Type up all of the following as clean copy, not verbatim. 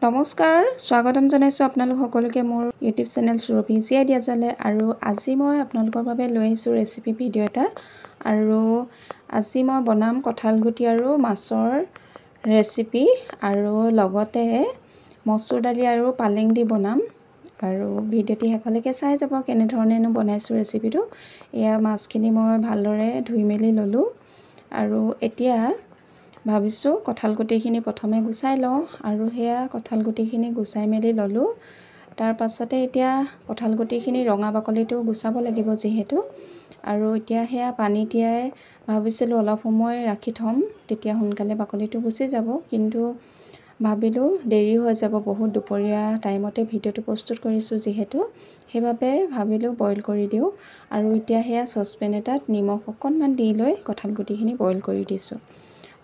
নমস্কাৰ, স্বাগতম জনাইছোঁ আপোনালোক সকলোকে মোৰ ইউটিউব চেনেল সুৰভি জি আইডিয়াজলৈ। আৰু আজি মই আপোনালোকৰ বাবে লৈ আহিছোঁ ৰেচিপি ভিডিঅ' এটা। আৰু আজি মই বনাম কঁঠাল গুটি আৰু মাছৰ ৰেচিপি, আৰু লগতে মচুৰ দালি আৰু পালেং দি বনাম। আৰু ভিডিঅ'টি শেষলৈকে চাই যাব কেনেধৰণেনো বনাইছোঁ ৰেচিপিটো। এয়া মাছখিনি মই ভালদৰে ধুই মেলি ল'লোঁ। আৰু এতিয়া ভাবিছোঁ কঁঠাল গুটিখিনি প্ৰথমে গুচাই লওঁ। আৰু সেয়া কঁঠাল গুটিখিনি গুচাই মেলি ল'লোঁ। তাৰ পাছতে এতিয়া কঁঠাল গুটিখিনি ৰঙা বাকলিটো গুচাব লাগিব যিহেতু। আৰু এতিয়া সেয়া পানী তিয়াই ভাবিছিলোঁ অলপ সময় ৰাখি থ'ম, তেতিয়া সোনকালে বাকলিটো গুচি যাব। কিন্তু ভাবিলোঁ দেৰি হৈ যাব বহুত, দুপৰীয়া টাইমতে ভিডিঅ'টো প্ৰস্তুত কৰিছোঁ যিহেতু, সেইবাবে ভাবিলোঁ বইল কৰি দিওঁ। আৰু এতিয়া সেয়া চচপেন এটাত নিমখ অকণমান দি লৈ কঁঠাল গুটিখিনি বইল কৰি দিছোঁ।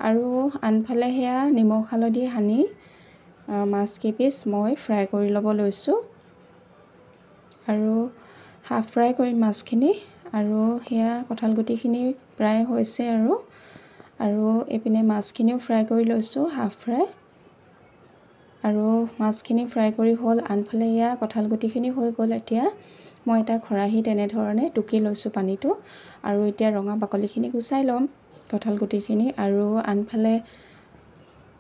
আৰু আনফালে সেয়া নিমখ হালধি সানি মাছ কেইপিচ মই ফ্ৰাই কৰি ল'ব লৈছোঁ। আৰু হাফ ফ্ৰাই কৰিম মাছখিনি। আৰু সেয়া কঁঠাল গুটিখিনি প্ৰায় হৈছে। আৰু আৰু এইপিনে মাছখিনিও ফ্ৰাই কৰি লৈছোঁ হাফ ফ্ৰাই। আৰু মাছখিনি ফ্ৰাই কৰি হ'ল। আনফালে এয়া কঁঠাল গুটিখিনি হৈ গ'ল। এতিয়া মই এটা খৰাহীত এনেধৰণে টুকি লৈছোঁ পানীটো। আৰু এতিয়া ৰঙা বাকলিখিনি গুচাই ল'ম কঁঠাল গুটিখিনি। আৰু আনফালে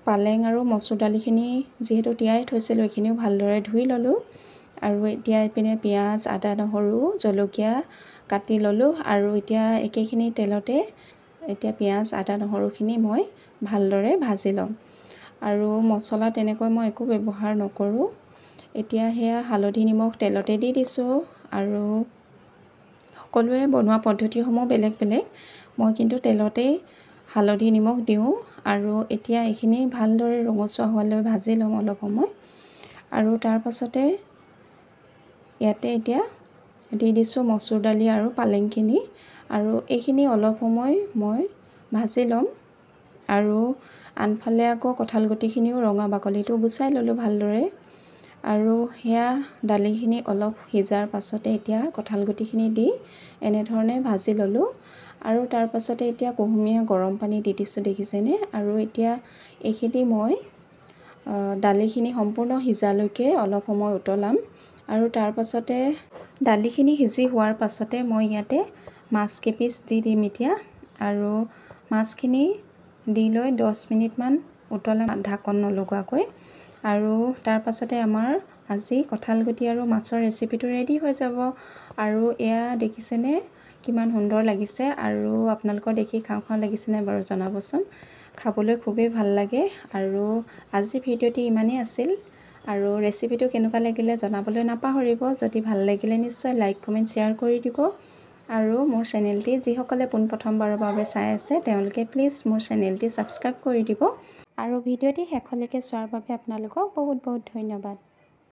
পালেং আৰু মচুৰ দালিখিনি যিহেতু তিয়াই থৈছিলোঁ, এইখিনিও ভালদৰে ধুই ল'লোঁ। আৰু এতিয়া এইপিনে পিঁয়াজ, আদা, নহৰু, জলকীয়া কাটি ল'লোঁ। আৰু এতিয়া একেখিনি তেলতে এতিয়া পিঁয়াজ, আদা, নহৰুখিনি মই ভালদৰে ভাজি ল'ম। আৰু মছলা তেনেকৈ মই একো ব্যৱহাৰ নকৰোঁ। এতিয়া সেয়া হালধি নিমখ তেলতে দি দিছোঁ। আৰু সকলোৰে বনোৱা পদ্ধতিসমূহ বেলেগ বেলেগ, মই কিন্তু তেলতেই হালধি নিমখ দিওঁ। আৰু এতিয়া এইখিনি ভালদৰে ৰঙচুৱা হোৱালৈ ভাজি ল'ম অলপ সময়। আৰু তাৰ পাছতে ইয়াতে এতিয়া দি দিছোঁ মচুৰ দালি আৰু পালেংখিনি। আৰু এইখিনি অলপ সময় মই ভাজি ল'ম। আৰু আনফালে আকৌ কঁঠাল গুটিখিনিও ৰঙা বাকলিটো গুচাই ল'লোঁ ভালদৰে। আৰু সেয়া দালিখিনি অলপ সিজাৰ পাছতে এতিয়া কঁঠাল গুটিখিনি দি এনেধৰণে ভাজি ল'লোঁ। আৰু তাৰ পাছতে এতিয়া কুহুমীয়া গৰম পানী দি দিছোঁ, দেখিছেনে। আৰু এতিয়া এইখিনি মই দালিখিনি সম্পূৰ্ণ সিজালৈকে অলপ সময় উতলাম। আৰু তাৰ পাছতে দালিখিনি সিজি হোৱাৰ পাছতে মই ইয়াতে মাছ কেইপিচ দি দিম এতিয়া। আৰু মাছখিনি দি লৈ 10 মিনিটমান উতলাম ঢাকন নলগোৱাকৈ। আৰু তাৰ পাছতে আমাৰ আজি কঁঠাল গুটি আৰু মাছৰ ৰেচিপিটো ৰেডি হৈ যাব। আৰু এয়া দেখিছেনে কিমান সুন্দৰ লাগিছে। আৰু আপোনালোকৰ দেখি খাওঁ খাওঁ লাগিছেনে বাৰু জনাবচোন। খাবলৈ খুবেই ভাল লাগে। আৰু আজি ভিডিঅ'টি ইমানেই আছিল। আৰু ৰেচিপিটো কেনেকুৱা লাগিলে জনাবলৈ নাপাহৰিব। যদি ভাল লাগিলে নিশ্চয় লাইক, কমেণ্ট, শ্বেয়াৰ কৰি দিব। আৰু মোৰ চেনেলটি যিসকলে পোনপ্ৰথমবাৰৰ বাবে চাই আছে, তেওঁলোকে প্লিজ মোৰ চেনেলটি ছাবস্ক্ৰাইব কৰি দিব। আৰু ভিডিঅ'টি শেষলৈকে চোৱাৰ বাবে আপোনালোকক বহুত বহুত ধন্যবাদ।